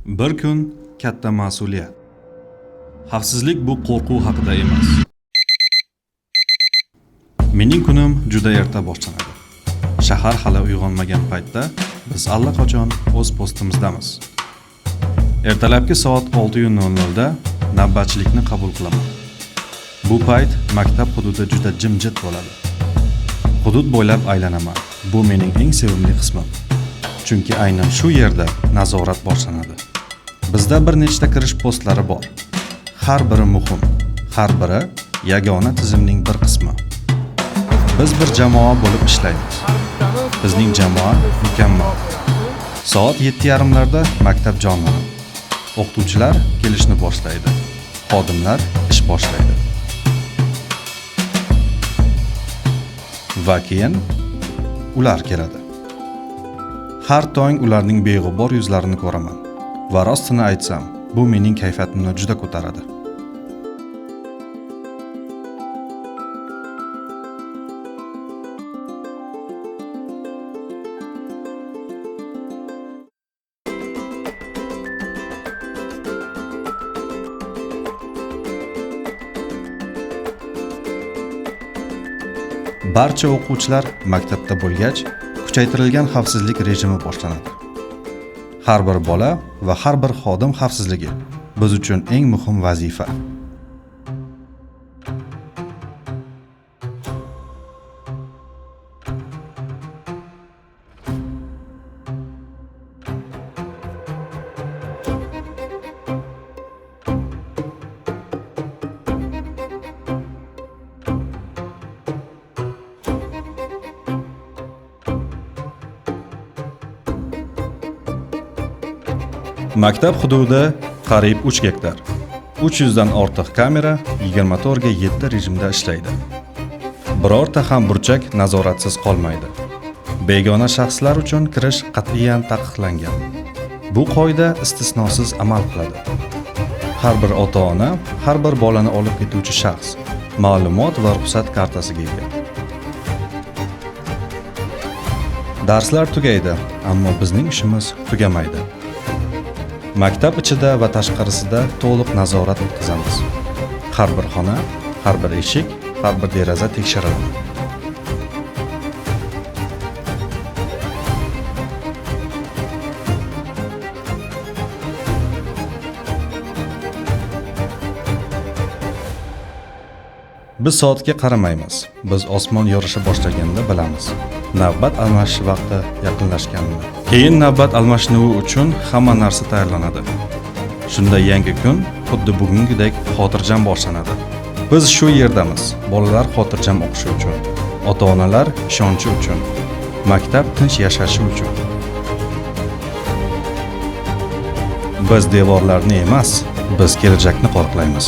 Bir kun katta mas'uliyat. Xavfsizlik bu qo'rquv haqida emas. Mening kunim juda erta boshlanadi. Shahar hali uyg'onmagan paytda biz allaqachon o'z postimizdamiz. Ertalabki soat 6:00 da navbatchilikni qabul qilaman. Bu payt maktab hududi juda jimjit bo'ladi. Hudud bo'ylab aylanaman. Bu mening eng sevimli qismim. Chunki aynan shu yerda nazorat boshlanadi. Bizda bir nechta kirish postlari bor. Har biri muhim, har biri yagona tizimning bir qismi. Biz bir jamoa bo'lib ishlaymiz. Bizning jamoa mukammal. Soat 7:30larda maktab jonlanadi. O'qituvchilar kelishni boshlaydi. Xodimlar ish boshlaydi. Va keyin ular keladi. Har tong ularning beg'ubor yuzlarini ko'raman. Va rostini aytsam, bu mening kayfiyatimni juda ko'taradi. Barcha o'quvchilar maktabda bo'lgach, kuchaytirilgan xavfsizlik rejimi boshlanadi. Har bir bola va har bir xodim xavfsizligi biz uchun eng muhim vazifa. Maktab hududi qariyb 3 gektar. 300 dan ortiq kamera 24 ga 7 rejimda ishlaydi. Birorta ham burchak nazoratsiz qolmaydi. Begona shaxslar uchun kirish qat'iyan taqiqlangan. Bu qoida istisnosiz amal qiladi. Har bir ota-ona, har bir bolani olib ketuvchi shaxs ma'lumot va ruxsat kartasiga ega. Darslar tugaydi, ammo bizning ishimiz tugamaydi. Maktab ichida va tashqarisida to'liq nazorat o'tkazamiz. Har bir xona, har bir eshik, har bir deraza tekshiriladi. Biz soatga qaramaymiz. Biz osmon yorisha boshlaganda bilamiz. Navbat almashish vaqti yaqinlashganini. Keyin navbat almashinuvi uchun hamma narsa tayyorlanadi. Shunda yangi kun xuddi bugungidek xotirjam boshlanadi. Biz shu yerdamiz, bolalar xotirjam o'qishi uchun, ota-onalar ishonchi uchun, maktab tinch yashashi uchun. Biz devorlarni emas, biz kelajakni qo'riqlaymiz.